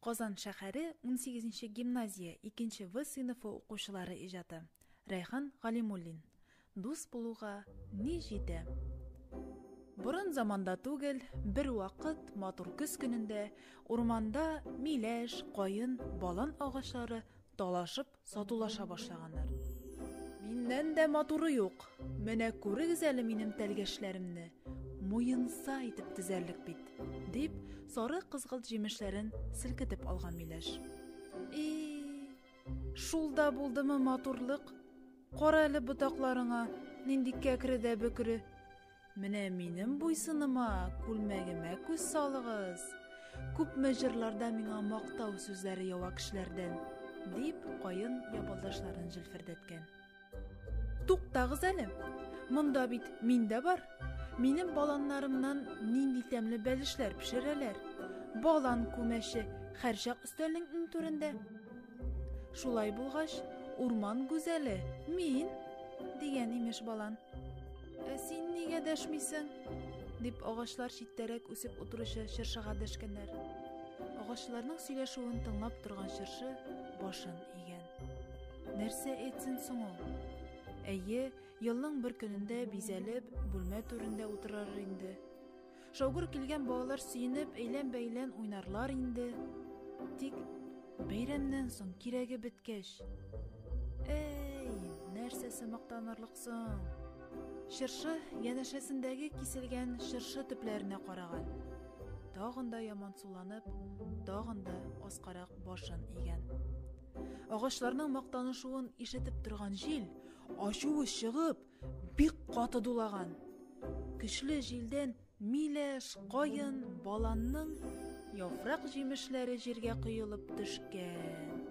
Казан шәһәре 18 нче гимназия 2 нче В сыйныфы укучылары иҗаты. Рәйхан Галимуллин. Дус булуга ни җитә? Борын заманда түгел, бер вакыт матур көз көнендә урманда миләш, каен, балан агачлары талашып сатулаша башлаганнар. Миннән дә матуры юк. Менә күрегез әле минем тәлгәшләремне. Муенса итеп тезәрлек бит, дип, сары кызгылт җимешләрен селкетеп алган миләш. И, шул да булдымы матурлык? Кара әле ботакларыңа, нинди кәкре дә бөкре. Менә минем буйсыныма, күлмәгемә күз салыгыз. Күпме җырларда миңа мактау сүзләре ява кешеләрдән, дип каен ябалдашларын җилфердәткән. Туктагыз әле. Монда бит мин дә бар. Минем баланнарымнан нинди тәмле бәлешләр пешерәләр. Балан күмәче һәрчак өстәлнең иң түрендә. Шулай булгач, урман гүзәле мин, дигән имеш балан. Ә син нигә дәшмисең? дип агачлар читтәрәк үсеп утыручы чыршыга дәшкәннәр. Агачларның сөйләшүен тыңлап торган чыршы башын игән. Нәрсә әйтсен соң ул? Әйе, елның бер көнендә бизәлеп, бүлмә түрендә утырыр инде. Шаугыр килгән балалар сөенеп, әйлән-бәйлән уйнарлар инде. Тик бәйрәмнән соң кирәге беткәч, әй, нәрсәсе мактанырлык соң? Чыршы янәшәсендәге киселгән чыршы төпләренә караган. Тагын да ямансуланып, тагын да аскарак башын игән. Агачларның мактанышуын ишетеп торган җил, ачуы чыгып, бик каты дулаган. Көчле җилдән миләш, каен, баланның яфрак җимешләре җиргә коелып төшкән.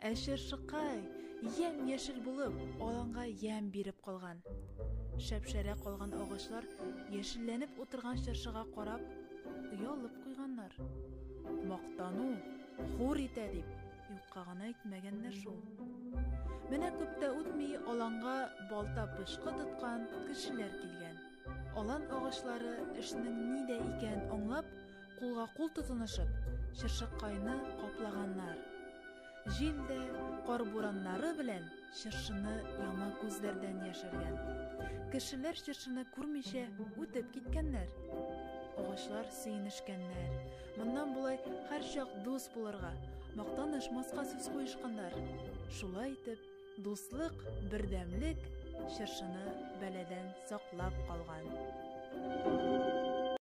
Ә чыршыкай ямь-яшел булып, аланга ямь биреп калган. Шәп-шәрә калган агачлар яшелләнеп утырган чыршыга карап, оялып куйганнар. Мактану хур итә дип, Юкка гына әйтмәгәннәр шул. Менә күп тә үтми аланга балта-пычкы тоткан кешеләр килгән. Алан агачлары эшнең нидә икәнен аңлап, кулга-кул тотынышып, чыршыкайны каплаганнар. Җил дә кар-бураннары белән чыршыны яңа күзләрдән яшергән. Кешеләр чыршыны күрмичә үтеп киткәннәр. Агачлар сөенешкәннәр. Моннан болай һәрчак дус булырга, мактанышмаска сүз куешканнар. Шулай итеп, дуслык, бердәмлек чыршыны бәладән саклап калган.